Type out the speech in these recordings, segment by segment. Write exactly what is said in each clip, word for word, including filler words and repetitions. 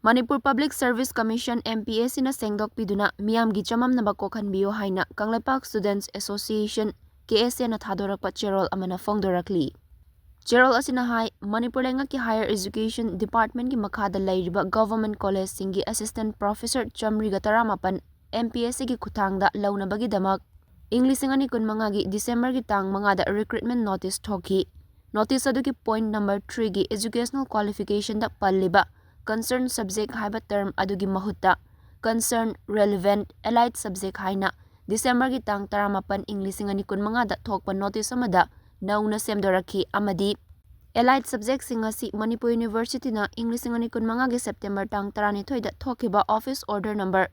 Manipur Public Service Commission, M P S C ꯅ ꯁꯦꯡꯗꯣꯛꯄꯤꯗꯨꯅ ꯃꯤꯌꯥꯝꯒꯤ ꯆꯃꯝꯅꯕ ꯀꯣꯛꯍꯟꯕꯤꯌꯨ ꯍꯥꯏꯅ Kangleipak Students Association, K S A ꯅ ꯊꯥꯗꯣꯔꯛꯄ ꯆꯦꯔꯣꯜ ꯑꯃꯅ ꯐꯣꯡꯗꯣꯔꯛꯂꯤ꯫ ꯆꯦꯔꯣꯜ ꯑꯁꯤꯅ ꯍꯥꯏ, ꯃꯅꯤꯄꯨꯔ ꯂꯩꯉꯥꯛꯀꯤ Higher Education Department ꯀꯤ ꯃꯈꯥꯗ ꯂꯩꯔꯤꯕ Government College ꯁꯤꯡꯒꯤ Assistant Professor ꯆꯥꯃꯔꯤꯒ ꯇꯔꯥꯃꯥꯄꯟ M P S C ꯒꯤ ꯈꯨꯠꯊꯥꯡꯗ ꯂꯧꯅꯕꯒꯤꯗꯃꯛ ꯏꯪ ꯂꯤꯁꯤꯡ ꯑꯅꯤ ꯀꯨꯟꯃꯉꯥꯒꯤ December ꯒꯤ ꯇꯥꯡ ꯃꯉꯥꯗ recruitment notice ꯊꯣꯛꯈꯤ꯫ Notice ꯑꯗꯨꯒꯤ point number three ꯒꯤ educational qualification ꯗ ꯄꯜꯂꯤꯕ concerned subject ꯍꯥꯏꯕ term ꯑꯗꯨꯒꯤ ꯃꯍꯨꯠꯇ concerned relevant allied subject ꯍꯥꯏꯅ December ꯒꯤ ꯇꯥꯡ ꯇꯔꯥꯃꯥꯄꯟ ꯏꯪ ꯂꯤꯁꯤꯡ ꯑꯅꯤ ꯀꯨꯟꯃꯉꯥꯗ ꯊꯣꯛꯄ notice ꯑꯃꯗ ꯅꯧꯅ ꯁꯦꯝꯗꯣꯔꯛꯈꯤ ꯑꯃꯗꯤ allied subject ꯁꯤꯡ ꯑꯁꯤ ꯃꯅꯤꯄꯨꯔ University ꯅ ꯏꯪ ꯂꯤꯁꯤꯡ ꯑꯅꯤ ꯀꯨꯟꯃꯉꯥꯒꯤ September ꯇꯥꯡ ꯇꯔꯥꯅꯤꯊꯣꯏꯗ ꯊꯣꯛꯈꯤꯕ office order number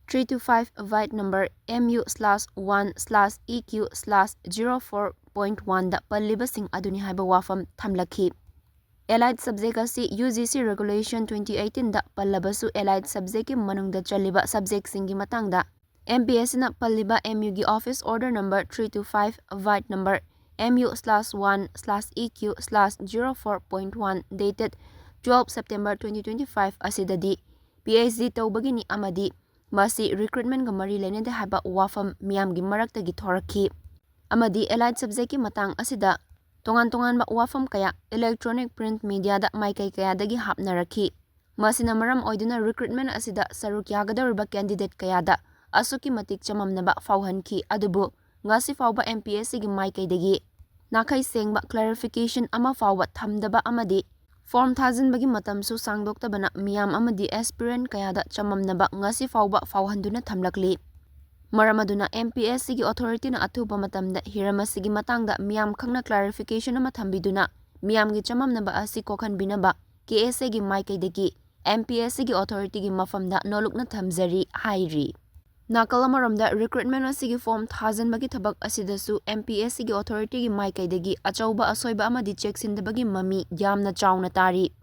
three two five, vide number M U slash one slash E Q slash zero four point one ꯗ ꯄꯜꯂꯤꯕꯁꯤꯡ ꯑꯗꯨꯅꯤ ꯍꯥꯏꯕ ꯋꯥꯐꯝ ꯊꯝꯂꯛꯈꯤ꯫ Allied subject ꯑꯁꯤ U G C Regulation twenty eighteen ꯗ ꯄꯜꯂꯕꯁꯨ, allied subject ꯀꯤ ꯃꯅꯨꯡꯗ ꯆꯜꯂꯤꯕ subject ꯁꯤꯡꯒꯤ ꯃꯇꯥꯡꯗ M P S C ꯅ ꯄꯜꯂꯤꯕ M U ꯒꯤ office order number three two five, vide number M U slash one slash E Q slash zero four point one dated twelve September twenty twenty-five ꯑꯁꯤꯗꯗꯤ P H D ꯇꯧꯕꯒꯤꯅꯤ ꯑꯃꯗꯤ ꯃꯁꯤ recruitment ꯒ ꯃꯔꯤ ꯂꯩꯅꯗꯦ ꯍꯥꯏꯕ ꯋꯥꯐꯝ ꯃꯤꯌꯥꯝꯒꯤ ꯃꯔꯛꯇꯒꯤ ꯊꯣꯔꯛꯈꯤ꯫ ꯑꯃꯗꯤ allied subject ꯀꯤ ꯃꯇꯥꯡ ꯑꯁꯤꯗ ꯇꯣꯉꯥꯟ ꯇꯣꯉꯥꯟꯕ ꯋꯥꯐꯝ ꯀꯌꯥ electronic print media ꯗ ꯃꯥꯏꯀꯩ ꯀꯌꯥꯗꯒꯤ ꯍꯥꯞꯅꯔꯛꯈꯤ꯫ ꯃꯁꯤꯅ ꯃꯔꯝ ꯑꯣꯏꯗꯨꯅ recruitment ꯑꯁꯤꯗ ꯁꯔꯨꯛ ꯌꯥꯒꯗꯧꯔꯤꯕ candidate ꯀꯌꯥꯗ ꯑꯁꯨꯛꯀꯤ ꯃꯇꯤꯛ ꯆꯃꯝꯅꯕ ꯐꯥꯎꯍꯟꯈꯤ꯫ ꯑꯗꯨꯕꯨ ꯉꯁꯤ ꯐꯥꯎꯕ M P S C ꯒꯤ ꯃꯥꯏꯀꯩꯗꯒꯤ ꯅꯥꯈꯩ ꯁꯦꯡꯕ clarification ꯑꯃ ꯐꯥꯎꯕ ꯊꯝꯗꯕ ꯑꯃꯗꯤ form ꯊꯥꯖꯤꯟꯕꯒꯤ ꯃꯇꯝꯁꯨ ꯁꯥꯡꯗꯣꯛꯇꯕꯅ ꯃꯤꯌꯥꯝ ꯑꯃꯗꯤ aspirant ꯀꯌꯥꯗ ꯆꯃꯝꯅꯕ ꯉꯁꯤ ꯐꯥꯎꯕ ꯐꯥꯎꯍꯟꯗꯨꯅ ꯊꯝꯂꯛꯂꯤ꯫ ꯃꯔꯝ ꯑꯗꯨꯅ M P S C ꯒꯤ authority ꯅ ꯑꯊꯨꯕ ꯃꯇꯝꯗ ꯍꯤꯔꯝ ꯑꯁꯤꯒꯤ ꯃꯇꯥꯡꯗ ꯃꯤꯌꯥꯝ ꯈꯪꯅ clarification ꯑꯃ ꯊꯝꯕꯤꯗꯨꯅ ꯃꯤꯌꯥꯝꯒꯤ ꯆꯃꯝꯅꯕ ꯑꯁꯤ ꯀꯣꯛꯍꯟꯕꯤꯅꯕ K S A ꯒꯤ ꯃꯥꯏꯀꯩꯗꯒꯤ M P S C ꯒꯤ authority ꯒꯤ ꯃꯐꯝꯗ ꯅꯣꯂꯨꯛꯅ ꯊꯝꯖꯔꯤ ꯍꯥꯏꯔꯤ꯫ ꯅꯥꯀꯜ ꯑꯃꯔꯣꯝꯗ recruitment ꯑꯁꯤꯒꯤ form ꯊꯥꯖꯤꯟꯕꯒꯤ ꯊꯕꯛ ꯑꯁꯤꯗꯁꯨ M P S C ꯒꯤ authority ꯒꯤ ꯃꯥꯏꯀꯩꯗꯒꯤ ꯑꯆꯧꯕ ꯑꯁꯣꯏꯕ ꯑꯃꯗꯤ ꯆꯦꯛꯁꯤꯟꯗꯕꯒꯤ ꯃꯃꯤ ꯌꯥꯝꯅ ꯆꯥꯎꯅ ꯇꯥꯔꯤ꯫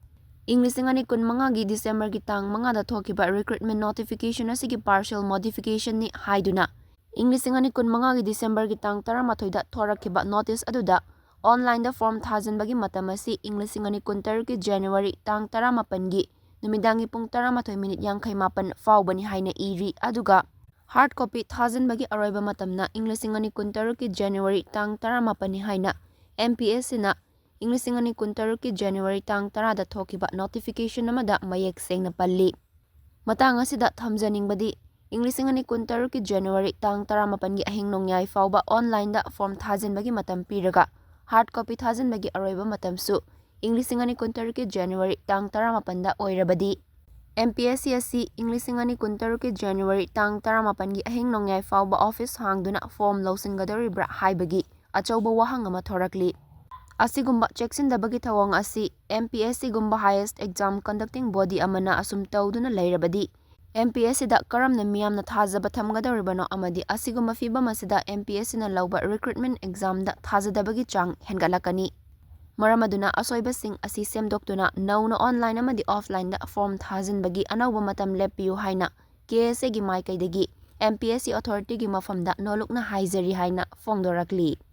ꯏꯪ ꯂꯤꯁꯤꯡ ꯑꯅꯤ ꯀꯨꯟꯃꯉꯥꯒꯤ December ꯒꯤ ꯇꯥꯡ ꯃꯉꯥꯗ ꯊꯣꯛꯈꯤꯕ recruitment notification ꯑꯁꯤꯒꯤ partial modification ꯅꯤ ꯍꯥꯏꯗꯨꯅ ꯏꯪ ꯂꯤꯁꯤꯡ ꯑꯅꯤ ꯀꯨꯟꯃꯉꯥꯒꯤ December ꯒꯤ ꯇꯥꯡ ꯇꯔꯥꯃꯥꯊꯣꯏꯗ ꯊꯣꯔꯛꯈꯤꯕ notice ꯑꯗꯨꯗ online ꯗ form ꯊꯥꯖꯤꯟꯕꯒꯤ ꯃꯇꯝ ꯑꯁꯤ ꯏꯪ ꯂꯤꯁꯤꯡ ꯑꯅꯤ ꯀꯨꯟꯇꯔꯨꯛꯀꯤ January ꯇꯥꯡ ꯇꯔꯥꯃꯥꯄꯟꯒꯤ ꯅꯨꯃꯤꯗꯥꯡꯒꯤ ꯄꯨꯡ ꯇꯔꯥꯃꯥꯊꯣꯏ ꯃꯤꯅꯤꯠ ꯌꯥꯡꯈꯩ ꯃꯥꯄꯟ ꯐꯥꯎꯕꯅꯤ ꯍꯥꯏꯅ ꯏꯔꯤ꯫ ꯑꯗꯨꯒ hard copy ꯊꯥꯖꯤꯟꯕꯒꯤ ꯑꯔꯣꯏꯕ ꯃꯇꯝꯅ ꯏꯪ ꯂꯤꯁꯤꯡ ꯑꯅꯤ ꯀꯨꯟꯇꯔꯨꯛꯀꯤ January ꯇꯥꯡ ꯇꯔꯥꯃꯥꯄꯟꯅꯤ ꯍꯥꯏꯅ M P S Cꯅ ꯏꯪ ꯂꯤꯁꯤꯡ ꯑꯅꯤ ꯀꯨꯟꯇꯔꯨꯛꯀꯤ January ꯇꯥꯡ ꯇꯔꯥꯗ ꯊꯣꯛꯈꯤꯕ notification ꯑꯃꯗ ꯃꯌꯦꯛ ꯁꯦꯡꯅ ꯄꯜꯂꯤ꯫ ꯃꯇꯥꯡ ꯑꯁꯤꯗ ꯊꯝꯖꯅꯤꯡꯕꯗꯤ, ꯏꯪ ꯂꯤꯁꯤꯡ ꯑꯅꯤ ꯀꯨꯟꯇꯔꯨꯛꯀꯤ January ꯇꯥꯡ ꯇꯔꯥꯃꯥꯄꯟꯒꯤ ꯑꯍꯤꯡ ꯅꯣꯡꯌꯥꯏ ꯐꯥꯎꯕ online ꯗ form ꯊꯥꯖꯤꯟꯕꯒꯤ ꯃꯇꯝ ꯄꯤꯔꯒ, hard copy ꯊꯥꯖꯤꯟꯕꯒꯤ ꯑꯔꯣꯏꯕ ꯃꯇꯝꯁꯨ ꯏꯪ ꯂꯤꯁꯤꯡ ꯑꯅꯤ ꯀꯨꯟꯇꯔꯨꯛꯀꯤ January ꯇꯥꯡ ꯇꯔꯥꯃꯥꯄꯟꯗ ꯑꯣꯏꯔꯕꯗꯤ, M P S C ꯑꯁꯤ ꯏꯪ ꯂꯤꯁꯤꯡ ꯑꯅꯤ ꯀꯨꯟꯇꯔꯨꯛꯀꯤ January ꯇꯥꯡ ꯇꯔꯥꯃꯥꯄꯟꯒꯤ ꯑꯍꯤꯡ ꯅꯣꯡꯌꯥꯏ ꯐꯥꯎꯕ office ꯍꯥꯡꯗꯨꯅ form ꯂꯧꯁꯤꯟꯒꯗꯧꯔꯤꯕ꯭ꯔꯥ ꯍꯥꯏꯕꯒꯤ ꯑꯆꯧꯕ ꯋꯥꯍꯪ ꯑꯃ ꯊꯣꯔꯛꯂꯤ꯫ ꯑꯁꯤꯒꯨꯝꯕ ꯆꯦꯛꯁꯤꯟꯗꯕꯒꯤ ꯊꯧꯑꯣꯡ ꯑꯁꯤ M P S Cꯒꯨꯝꯕ highest exam conducting body ꯑꯃꯅ ꯑꯁꯨꯝ ꯇꯧꯗꯨꯅ ꯂꯩꯔꯕꯗꯤ, M P S Cꯗ ꯀꯔꯝꯅ ꯃꯤꯌꯥꯝꯅ ꯊꯥꯖꯕ ꯊꯝꯒꯗꯧꯔꯤꯕꯅꯣ ꯑꯃꯗꯤ ꯑꯁꯤꯒꯨꯝꯕ ꯐꯤꯚꯝ ꯑꯁꯤꯗ M P S Cꯅ ꯂꯧꯕ recruitment examꯗ ꯊꯥꯖꯗꯕꯒꯤ ꯆꯥꯡ ꯍꯦꯟꯒꯠꯂꯛꯀꯅꯤ꯫ ꯃꯔꯝ ꯑꯗꯨꯅ ꯑꯁꯣꯏꯕꯁꯤꯡ ꯑꯁꯤ ꯁꯦꯝꯗꯣꯛꯇꯨꯅ ꯅꯧꯅ online ꯑꯃꯗꯤ offlineꯗ form ꯊꯥꯖꯤꯟꯕꯒꯤ ꯑꯅꯧꯕ ꯃꯇꯝ ꯂꯦꯞꯄꯤꯌꯨ ꯍꯥꯏꯅ K S Aꯒꯤ ꯃꯥꯏꯀꯩꯗꯒꯤ M P S C authorityꯒꯤ ꯃꯐꯝꯗ ꯅꯣꯂꯨꯛꯅ ꯍꯥꯏꯖꯔꯤ ꯍꯥꯏꯅ ꯐꯣꯡꯗꯣꯔꯛꯂꯤ꯫